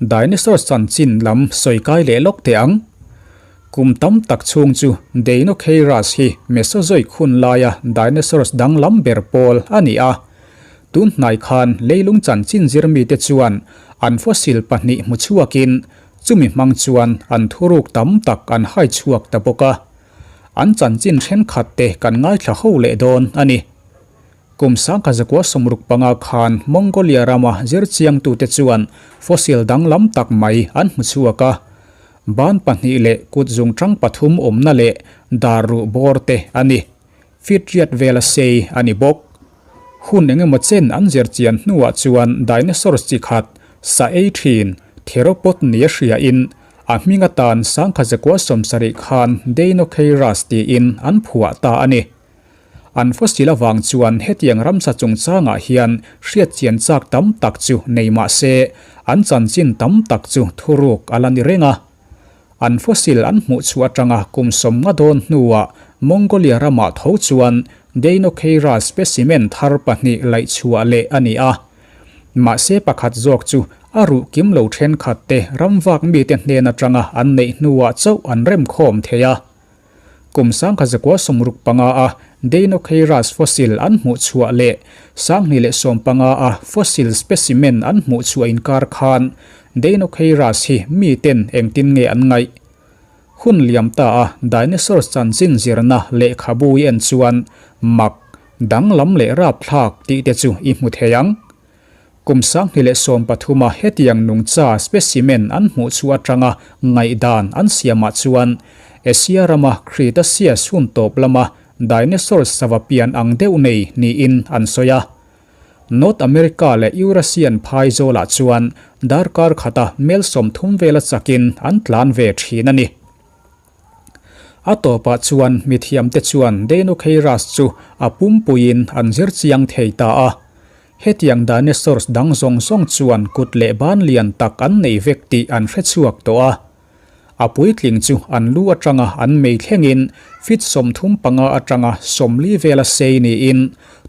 Dinosaurs chanchin lam sawi kai leh lawk teh ang. Kum tam tak chhung chu Deinocheirus hi Mesozoic hun laia dinosaurs danglam ber pawl a ni a. Tun hnai khan leilung chanchin zirmite chuan an fossil pahnih hmu chhuakin chumi hmang chuan an thuruk tam tak an hai chhuak ta bawk a. An chanchin thenkhat te kan ngaithla ho leh dawn a ni. Kum 1965 khan Mongolia rama zirchiangtute chuan fossil danglam tak mai an hmu chhuak a. Ban pahnih leh kut zungṭang pathum awmna leh dar ruh bawr te a ni. Feet riat vela sei a ni bawk. Hun engemaw chen an zirchian hnuah chuan dinosaurs chi khat, sa ei thin, theropod nia hriain a hming atan 1970 khan Deinocheirus tiin an phuah ta a ni. An fossil avang chuan hetiang ramsa chungchangah hian hriatchian chak tam tak chu nei mah se, an chanchin tam tak chu thuruk a la ni reng a. An fossil an hmuh chhuah atanga kum sawmnga dawn hnuah Mongolia ramah tho chuan Deinocheira specimen thar pahnih laih chhuah leh a ni a. Mahse pakhat zawk chu a ruh kim lo thenkhat te ramvak mite hnen atanga an neih hnuah chauh an remkhawm thei a. Kum 1965 a Deinocheirus fossil an hmuh chhuah leh 2015 a fossil specimen an hmuh chhuah inkar khan Deinocheirus hi miten engtin nge an ngaih? Hun liam ta a dinosaurs chanchin zirna lehkhabu i en chuan mak, danglam leh rapthlak tih te chu i hmu thei ang. Kum 2013 a hetiang nungcha specimen an hmuh chu atanga ngaihdan an siamah chuan Asia rama Cretaceous hun tawp lama dinosaurs sava pian ang deuh nei niin an sawi a. North America leh Eurasian phai zawlah chuan darkar khata mel 30 vela chakin an tlan ve thin a ni. A tawpah chuan mithiamte chuan Deinocheirus chu a pumpuiin an zir chiang thei ta a. Hetiang dinosaurs dang zawng zawng chuan kut leh ban lian tak an nei vek tih an hre chhuak tawh a. A puitling chu an lu atanga an mei thlengin feet 35 atanga 40 vela sei niin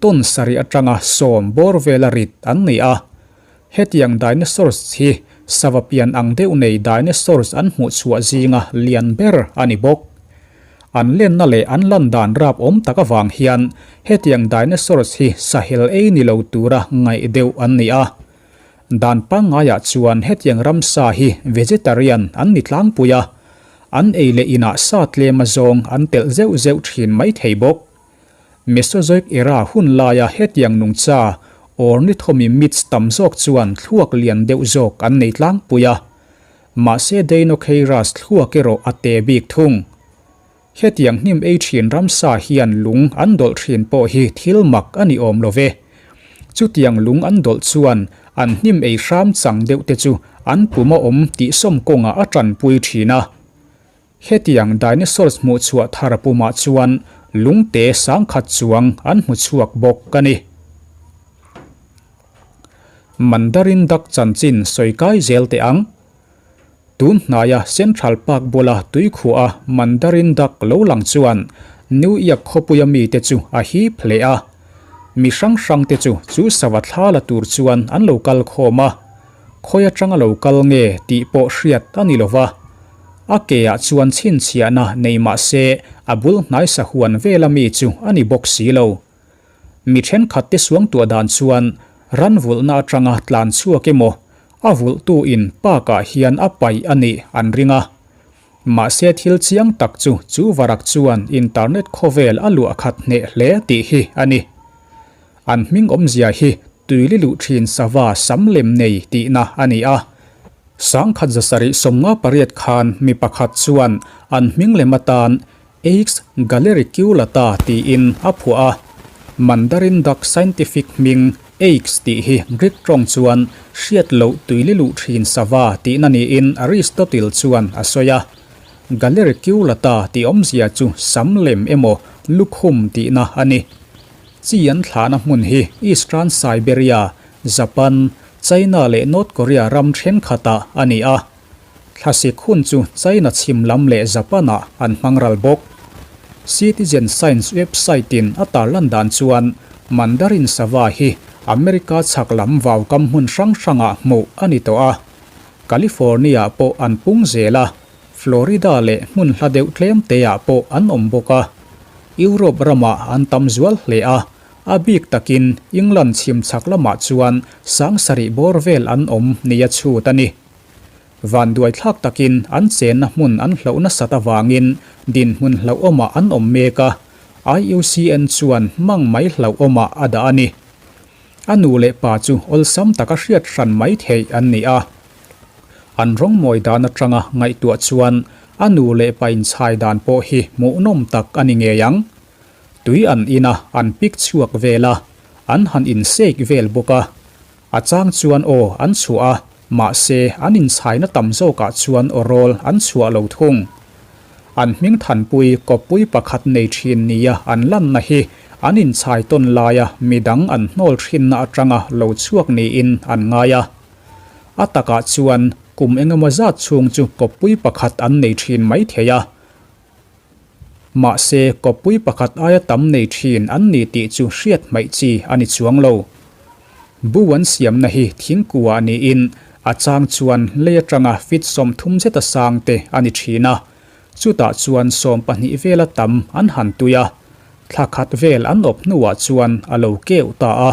ton sarih atanga sawm bawr vela rit an ni a. Hetiang dinosaurs hi sava pian ang deuh nei dinosaurs an hmuh chhuah zinga lian ber a ni bawk. An lenna leh an lan dan rap awm tak avang hian hetiang dinosaurs hi sahel ei ni lo tura ngaih deuh an ni a. Dan pangngaiah chuan hetiang ramsa hi vegetarian an ni tlangpui a, an ei leh inah sa tlem azawng an telh zeuh zeuh thin mai thei bawk. Mesozoic era hun laia hetiang nungcha Ornithomimids tam zawk chuan thluak lian deuh zawk an nei tlangpui a. Mahse Deinocheirus thluak erawh a te bik thung. Hetiang hnim ei thin ramsa hian lung an dawlh thin pawh hi thil mak a ni awm lo ve. Chutiang lung an dawlh chuan an hnim ei hram chang deuh te chu an pum a awm tih sawm kawngah a tanpui thin a. Hetiang dinosaurs hmuh chhuah thar pumah chuan lungte sangkhat chuang an hmu chhuak bawk a ni. Mandarin duck chanchin sawi kai zel teh ang. Tun hnaia Central Park bula tuikhuah a Mandarin duck lo lang chuan New York khawpuia mite chu a hip hle a. Mi hrang hrang te chu chu sava thla la tur chuan an lo kal khawm a. Khawi atanga lo kal nge tih pawh hriat a ni lova. A ke ah chuan chhinchhiahna nei mah se a bul hnai sahuan vela mi chu a ni bawk si lo. Mi thenkhat te suangtuah dan chuan ran vulhna atanga tlan chhuak emaw a vulhtu in park ah hian a paih a nih an ring a. Mahse thil chiang tak chu chu varak chuan internet khawvel a luah khat hneh hle tih hi a ni. An hming awmzia hi tuili luh thin sava sam lem nei tihna a ni a. 1778 khan mi pakhat chuan an hming lem atan Aix galericulata tiin a phuah a. Mandarin duck scientific hming Aix tih hi Greek tawng chuan hriat loh tuili luh thin sava tihna niin Aristotle chuan a sawi a. Galericulata tih awmzia chu sam lem emaw lukhum tihna a ni. Chi an thlahna hmun hi Eastern Siberia, Japan, China leh North Korea ram thenkhatah a ni a. Thlasik hun chu China chhim lam leh Japan-ah an hmang ral bawk. Citizen Science website-in a tarlan dan chuan Mandarin sava hi America chhak lam vaukam hmun hrang hrangah hmuh a ni tawh a. California-ah pawh an pung zel a, Florida leh hmun hla deuh tlem teah pawh an awm bawk a. Europe ramah an tam zual hle a, a bik takin England chhim chhak lamah chuan sangsarih bawr vel an awm nia chhut a ni. Vanduaithlak takin an chenna hmun an hloh nasat avangin dinhmun hlauhawmah an awm mek a, IUCN chuan hmang mai hlauhawmah a dah a ni. A nu leh pa chu awlsam taka hriat hran mai theih an ni a. An rawngmawi dan atanga ngaihtuah chuan a nu leh pa inchhai dan pawh hi hmuhnawm tak a ni ngei ang. Tui an in a, an pik chhuak vel a, an han insek vel bawk a. A chang chuan aw an chhuah a, mahse an inchhaina tam zawkah chuan aw rawl an chhuah lo thung. An hming thanpui kawppui pakhat nei thin nia an lanna hi an inchhai tawn laia midang an hnawl thinna atanga lo chhuak niin an ngai a. A takah chuan kum engemaw zat chhung chu kawppui pakhat an nei thin mai thei a. Mahse, kawppui pakhat aia tam nei thin an ni tih chu hriat hmaih chi a ni chuang lo. Bu an siamna hi thingkuah niin a chang chuan lei atanga fit 30 zeta sang te a ni thin a, chutah chuan 12 vela tam an han tui a, thla khat vel an awp hnuah chuan a lo keuh ta a,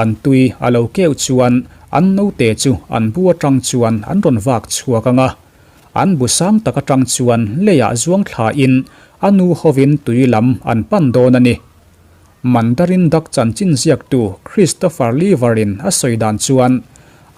an tui a lo keuh chuan an note chu an bu atang chuan an rawn vak chhuak ang a. An bu sang tak atang chuan leiah zuang thlain a nu hovin tui lam an pan dawn a ni. Mandarin Duck chanchin ziaktu Christopher Lever-in a sawi dan chuan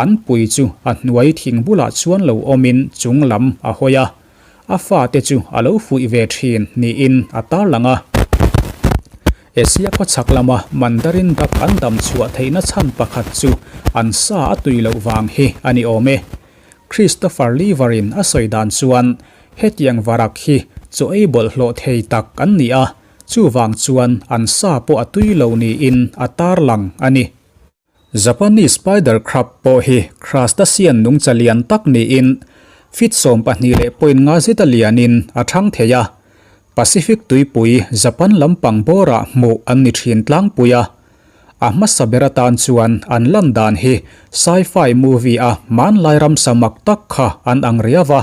an pui chu a hnuai thing bulah chuan lo awmin chung lam a hawi a, a fate chu a lo fuih ve thin niin a tarlang a. Asia khawchhak lama Mandarin Duck an dam chhuah theihna chhan pakhat chu an sa a tui loh vang hi a ni awm e. Christopher Lever-in a sawi dan chuan hetiang varak hi chaw ei bawlhhlawh thei tak an ni a, chuvang chuan an sa pawh a tui lo niin a tarlang a ni. Japanese spider crab pawh hi crustacean nungcha lian tak niin feet 12.5 zeta lianin a thang thei a, Pacific tuipui Japan lampang bawrah hmuh an ni thin tlangpui a. A hmasa ber atan chuan an lan dan hi sci-fi movie a hmanlai ramsa mak tak kha an ang riau a.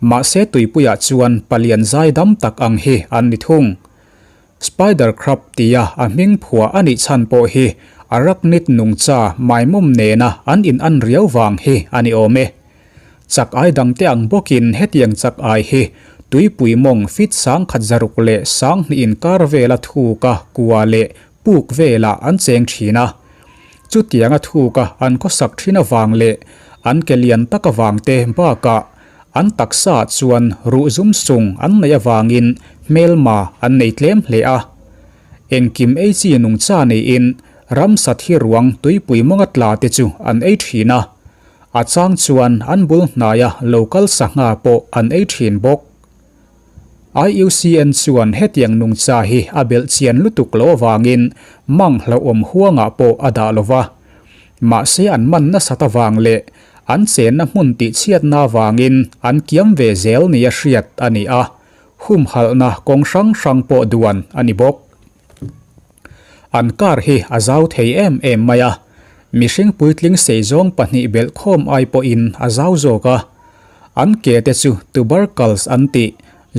Mahse tuipuiah chuan palian zaidam tak ang hi an ni thung. Spider crab tia a hming phuah a nih chhan pawh hi arachnid nungcha maimawm nena an in an riau vang hi a ni awm e. Chak ai dangte ang bawkin hetiang chak ai hi tuipui mawng fit sangkhat zaruk leh sanghnih inkar vela thuka kua leh puk velah an cheng thin a. Chutianga thuka an khawsak thin avang leh an ke lian tak avang te bakah an taksaah chuan ruh zum sung an neih avangin hmelma an nei tlem hle a. Engkim ei chi nungcha niin ramsa thi ruang tuipui mawnga tla te chu an ei thin a. A chang chuan an bul hnaia local sangha pawh an ei thin bawk. IUCN chuan hetiang nungcha hi a belh chian lutuk loh avangin mang hlauhawm huangah pawh a dah lo va. Mahse an man nasat avang leh an chenna hmun tihchhiatna avangin an kiam ve zel nia hriat a ni a, humhalhna kawng hrang hrang pawh duan a ni bawk. An kar hi a zau thei em em mai a, mihring puitling sei zawng pahnih belh khawm ai pawhin a zau zawk a. An ke te chu tubercles an tih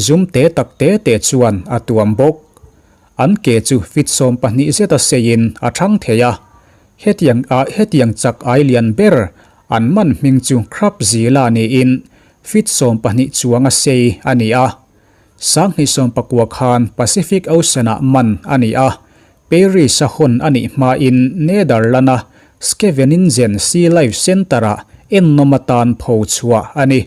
zum te tak te te chuan a tuam bawk. An ke chu fit 12 zeta seiin a thang thei a, hetiang ah hetiang chak ai lian ber an man hming chu Crab Zilla niin fit 12 chuanga sei a ni a. 2019 khan Pacific Ocean-ah man a ni a, Paris-a hawn a nih hmain Netherland-a Scheveningen Sea Life Centre-ah ennawm atan pho chhuah a ni.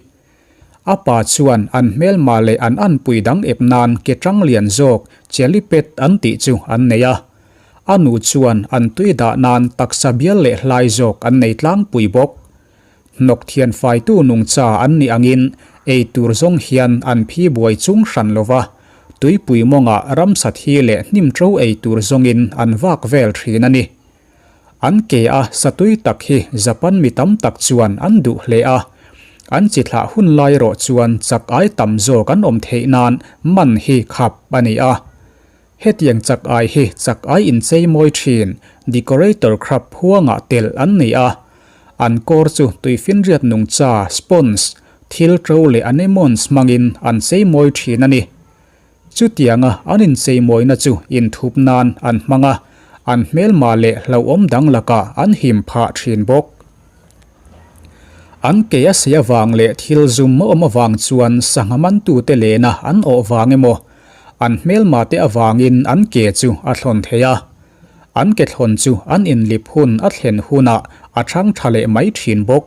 A pa chuan an hmelma leh an anpui dang ep nan ke tang lian zawk cheliped an tih chu an nei a. A nu chuan an tui dah nan taksa bial leh hlai zawk an nei tlangpui bawk. Hnawk thian faitu nungcha an nih angin ei tur zawng hian an phi buai chung hran lo va, tuipui mawngah ramsa thi leh hnim ṭo ei tur zawngin an vak vel ṭhin a ni. An ke a satui tak hi Japan mi tam tak chuan an duh hle a, an chi thlah hun lai erawh chuan chak ai tam zawk an awm theih nan man hi khap a ni a. Hetiang chak ai hi chak ai inchei mawi thin, decorator crab huangah telh an ni a. An kawr chu tuifinriat nungcha, sponge, thil ṭo leh anemones hmangin an cheimawi ṭhin a ni. Chutianga an incheimawina chu inthup nan an hmang a, an hmelma leh hlauhawm dang lakah an him phah thin bawk. An ke a sei avang leh thil zum a awm avang chuan sangha mantute lena an awh vang emaw, an hmelmate avangin an ke chu a thlawn thei a. An ke thlawn chu an inlip hun a thlen hunah a chhang tha leh mai thin bawk.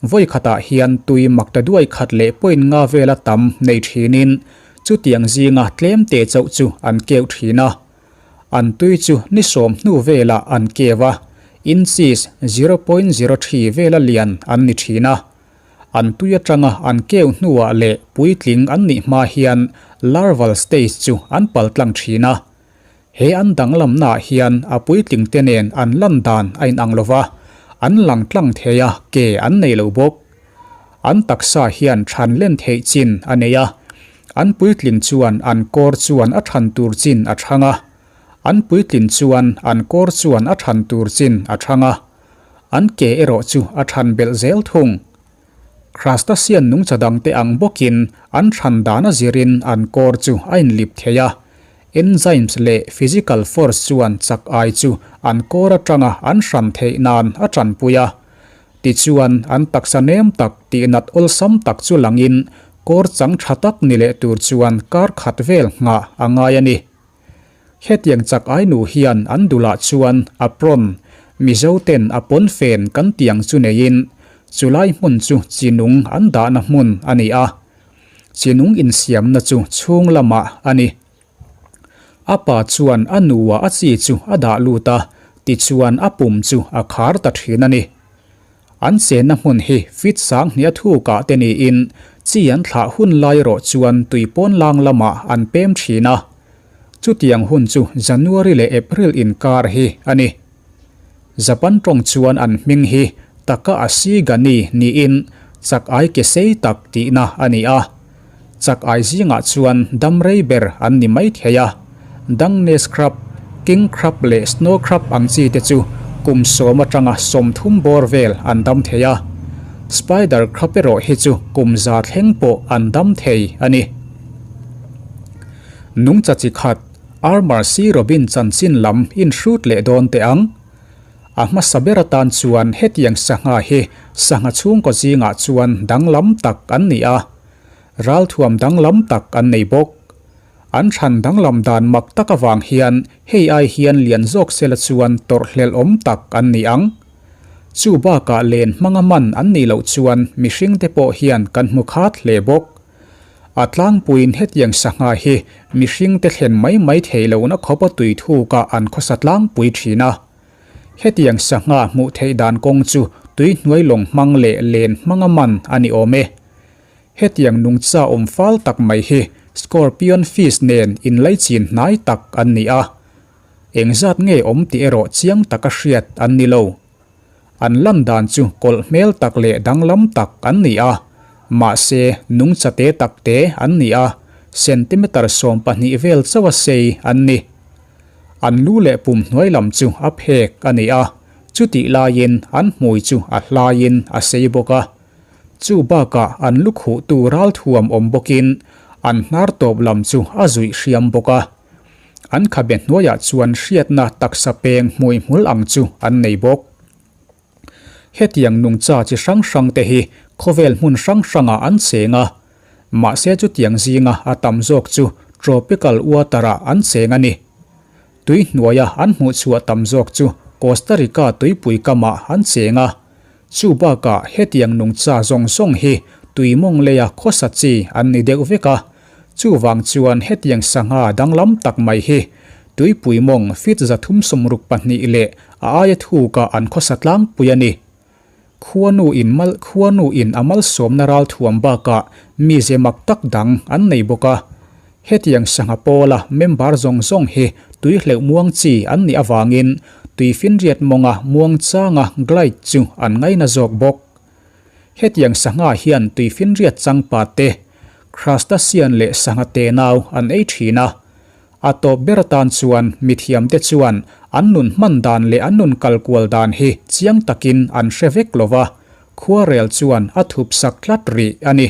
Vawi khatah hian tui mak ta duai khat leh point nga vela tam nei thinin chutiang zinga tlem te chauh chu an keuh thin a. An tui chu ni sawm hnu velah an keu a, inches 0.03 vela lian an ni thin a. An tui atanga an keu hnuah leh puitling an nih hma hian larval stage chu an paltlang thin a. He an danglamnaah hian a puitlingte nen an lan dan a inang lo va, an lang tlang thei a, ke an nei lo bawk. An taksa hian than len theih chin a nei a, an puitling chuan an kawr chuan a than tur chin a chhang a, an puitlin chuan an kawr chuan a than tur chin a chhang a, an ke erawh chu a than belh zel thung. Crustacean nungcha dangte ang bawkin an than dan a zirin an kawr chu a inlip thei a, Enzymes leh physical force chuan chak ai chu an kawr atanga an hran theih nan a tanpui a. Tichuan, an taksa nem tak tihnat awlsam tak chu langin kawr chang tha tak ni leh tur chuan kar khat vel nghah a ngai a ni. Hetiang chak ai nu hian an dulah chuan apron, Mizo ten a pawn fen kan tiang chu neiin chulai hmun chu chinung an dahna hmun a ni a. Chinung insiamna chu chhung lamah a ni. A pa chuan a nua a chi chu a dah lut a, tichuan a pum chu a khar ta thin a ni. An chenna hmun hi fit sang hnia thukah te niin chi an thlah hun lai erawh chuan tui pawn lang lamah an pem thin a. Chutiang hun chu January leh April inkar hi a ni. Japan tawng chuan an hming hi Taka Asi Gani niin chak ai ke sei tak tihna a ni a. Chak ai zingah chuan dam rei ber an ni mai thei a. Dungness crab, king crab leh snow crab ang chi te chu kum sawm atanga 30 bawr vel an dam thei a. Spider crab erawh hi chu kum za thleng pawh an dam thei a ni. Nungcha chi khat Armor si Robin chanchin lam in hrut leh dawn teh ang. A hmasa ber atan chuan hetiang sangha hi sangha chhungkaw zingah chuan danglam tak an ni a, ralthuam danglam tak an nei bawk. An chhan danglam dan mak tak avang hian hei ai hian lian zawk sela chuan tawrhhlelh awm tak an ni ang. Chu bakah len hmanga man an nih loh chuan mihringte pawh hian kan hmu khat hle bawk. A tlangpuiin hetiang sangha hi mihringte thlen mai mai thei lohna khawpa tui thukah an khawsa tlangpui thin a. Hetiang sangha hmuh theih dan kawng chu tui hnuai lawng hmang leh len hmanga man a ni awm e. Hetiang nungcha awm fal tak mai hi scorpion fish nen inlaichin hnai tak an ni a. Engzat nge awm tih erawh chiang taka hriat an ni lo. An lan dan chu kawlh hmel tak leh danglam tak an ni a, mahse nungcha te tak te an ni a, centimeter 12 vel chauha sei an ni. An lu leh pum hnuai lam chu a phek a ni a, chutih laiin an hmui chu a hlaiin a sei bawk a. Chu bakah an lu khuhtu ralthuam awm bawkin an hnar tawp lam chu a zuih hriam bawk a. An khabe hnuaiah chuan hriatna taksa peng hmuihmul ang chu an nei bawk. Hetiang nungcha chi hrang hrangte hi khawvel hmun hrang hrangah an cheng a, mahse chutiang zinga a tam zawk chu tropical water-ah an cheng a ni. Tui hnuaia an hmuhchhuah tam zawk chu Costa Rica tuipui kamah an cheng a, Chu bakah hetiang nungcha zawng zawng hi tui mawng leia khawsa chi an ni deuh vek a, chuvang chuan hetiang sangha danglam tak mai hi tuipui mawng feet 362 leh a aia thukah an khawsa tlangpui a ni. Khuanu in mal khuanu in a malsawmna ralthuam bakah mize mak tak dang an nei bawk a. Hetiang sangha pawla member zawng zawng hi tui hleuh muang chi an nih avangin tuifinriat mawnga muang changa glide chu an ngaina zawk bawk. Hetiang sangha hian tuifinriat changpa te, crustacean leh sangha tenau an ei thin a. A tawp ber atan chuan mithiamte chuan an nun hman dan leh an nun kal kual dan hi chiang takin an hre vek lo va, khuarel chuan a thup sak tlat rih a ni.